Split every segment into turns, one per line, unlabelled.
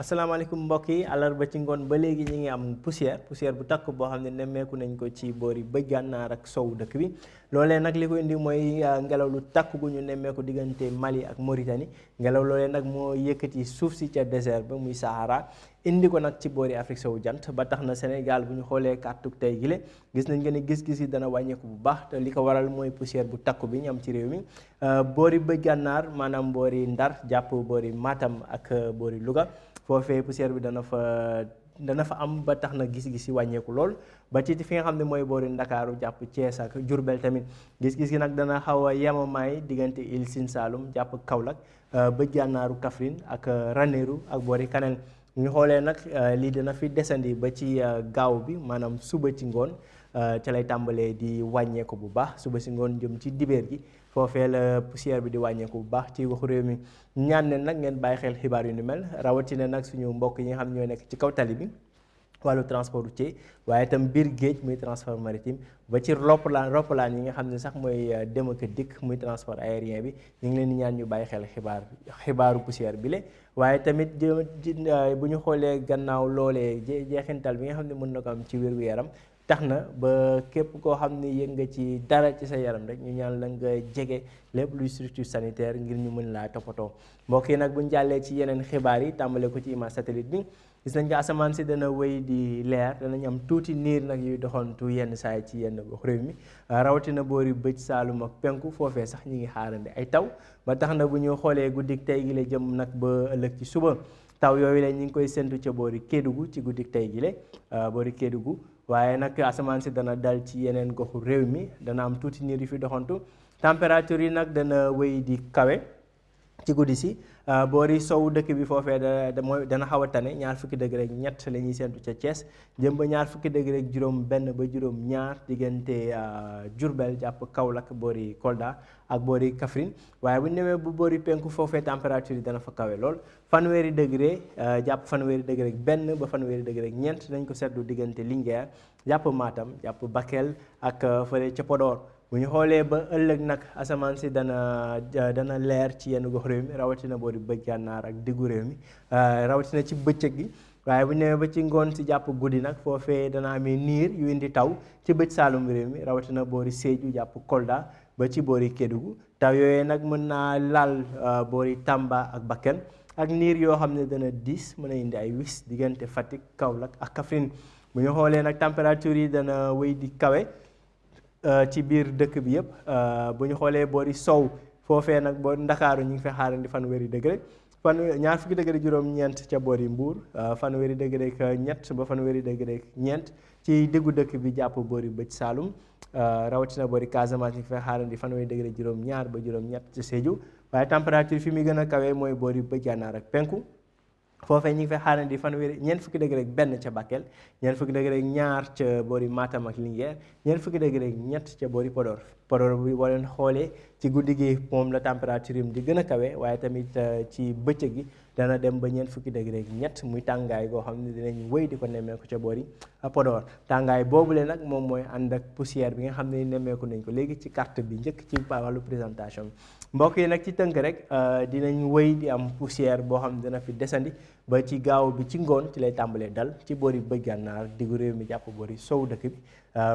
asalaamaaleykum mbokk yi àllarba ci ngoon ba léegi ñi ngi am poussière bu takk boo xam ne nemmeeku nañ ko ci boori bëj gànnaar ak sowu dëkk bi loolee nag li ko indi mooy ngelaw lu takk gu ñu nemmeeku diggante Mali ak Mauritanie ngelaw loolee nag moo yëkkati suuf si ca désert ba muy Sahara indi ko nag ci boori Afrique sowu jant ba tax na Sénégal bu ñu xoolee kàttuk tey gile gis nañ nga ne gis-gis yi dana wàññeeku bu baax te li ko waral mooy poussière bu takku bi ñu am ci réew mi boori bëj gànnaar maanaam boori Ndar jàpp boori Matam ak boori Louga foofee poussière bi dana fa am ba tax na gis-gis yi wàññeeku lool ba ci fi nga xam ne mooy boori Ndakaaru jàpp Thiès ak Diourbel tamit gis-gis gi nag dana xaw a yemamaay diggante Île Sine Saloum jàpp Kaolack bëj gànnaaru Kaffrine ak Ranérou ak boori Kanel ñu xoolee nag lii dana fi desandi ba ci gaaw bi maanaam suba ci ngoon ca lay tàmbalee di wàññeeku bu baax suba si ngoon jëm ci dibeer gi foofee la poussière bi di wàññeeku bu baax ci waxu réew mi ñaan ne nag ngeen bàyyi xel xibaar yu ni mel rawatina nag suñu mbokk yi nga xam ñoo nekk ci kaw tali bi wàllu transport routier waaye itam biir géej muy transport maritime ba ci roppalaan yi nga xam ne sax mooy dem ak dikk muy transport aérien bi ñu ngi leen di ñaan ñu bàyyi xel xibaaru poussière bi le waaye tamit bu ñu xoolee gannaaw loolee jeexintal bi nga xam ne mën na ko am ci wér-gu-yaram tax na ba képp koo xam ne yëg nga ci dara ci sa yaram rek ñu ñaan la nga jege lépp luy structure sanitaire ngir ñu mën laa toppatoo mbokk yi nag bu ñu jàllee ci yeneen xibaar yi tàmbale ko ci image satellite bi gis nañ ko asamaan si dana wéy di leer danañ am tuuti niir nag yuy doxantu yenn saay ci yenn gox réew mi rawatina boori bëj Saalum ak penku foofee sax ñi ngi xaarandi ay taw ba tax na bu ñu xoolee guddik tey gi la jëm nag ba ëllëg ci suba taw yooyu la ñu ngi koy séntu ca boori Kédougou ci guddik tey gi la boori Kédougou waaye nag asamaan si dana dal ci yeneen goxu réew mi dana am tuuti niir yu fi doxantu température yi nag dana wéy di kawe ci guddi si boori sowu dëkk bi foofee dana xaw a tane ñaar fukki degré ak ñett la ñuy séntu ca Thiès jëm ba ñaar fukki degré ak juróom benn ba juróom ñaar diggante Diourbel jàpp Kaolack boori Kolda ak boori Kaffrine waaye bu ñu demee bu boori penku foofee température yi dana fa kawe lool fanweeri degré jàpp fanweeri degré ak benn ba fanweeri degré ak ñeent dañ ko seetlu diggante Linguère jàpp Matam jàpp Bakel ak fële ca Podor bu ñu xoolee ba ëllëg nag asamaan si dana leer ci yenn gox réew mi rawatina boori bëj gànnaar ak diggu réew mi rawatina ci bëccëg gi waaye bu ñu demee ba ci ngoon si jàpp guddi nag foofee dana amee niir yu indi taw ci bëj Saalum réew mi rawatina boori Sédhiou jàpp Kolda ba ci boori Kédougou taw yooyu nag mën naa laal boori Tamba ak Bakel ak niir yoo xam ne dana diis mën a indi ay wis diggante Fatick Kaolack ak Kaffrine bu ñu xoolee nag température yi dana wéy di kawe ci biir dëkk bi yëpp bu ñu xoolee boori sow foofee nag boo Ndakaaru ñu ngi fa xaarandi fanweeri degré ñaar fukki degré juróom-ñeent ca boori Mbuur fanweeri degré ak ñett ba fanweeri degré ak ñeent ci diggu dëkk bi jàpp boori bëj Saalum rawatina boori Casamance ñu ngi fa xaarandi fanweeri degré juróom-ñaar ba juróom-ñett ci Sédhiou waaye température fi muy gën a kawee mooy boori bëj gànnaar ak penku foofee ñu ngi fay xaarandi fanweeri ñeent fukki degré ak benn ca Bakel ñeent fukki degré ak ñaar ca boori Matam ak Linguère ñeent fukki degré ak ñett ca boori Podor bi boo leen xoolee ci guddi gi moom la température yi di gën a kawe waaye tamit ci bëccëg gi dana dem ba ñeent fukki degré ak ñett muy tàngaay goo xam ne dinañ wéy di ko nemmeeku ca boori Podor tàngaay boobule nag moom mooy ànd ak poussière bi nga xam ne nemmeeku nañ ko léegi ci carte bi njëkk ci wàllu présentation bi mbokk yi nag ci tënk rek dinañ wéy di am poussière boo xam ne dina fi desandi ba ci gaaw bi ci ngoon ci lay tàmbalee dal ci boori bëj gànnaar diggu réew mi jàpp boori sow dëkk bi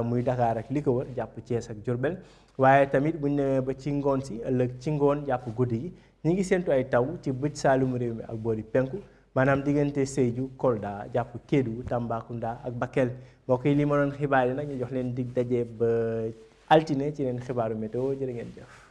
muy Dakar ak li ko wër jàpp Thiès ak Diourbel waaye tamit bu ñu demee ba ci ngoon si ëllëg ci ngoon jàpp guddi gi ñu ngi séntu ay taw ci bëj Saalum réew mi ak boori penku maanaam diggante Sédhiou Kolda jàpp Kédougou Tambacounda ak Bakel mbokk yi li ma doon xibaar yi nag ñu jox leen dig daje ba altine ci leen xibaaru météo jërë ngeen jëf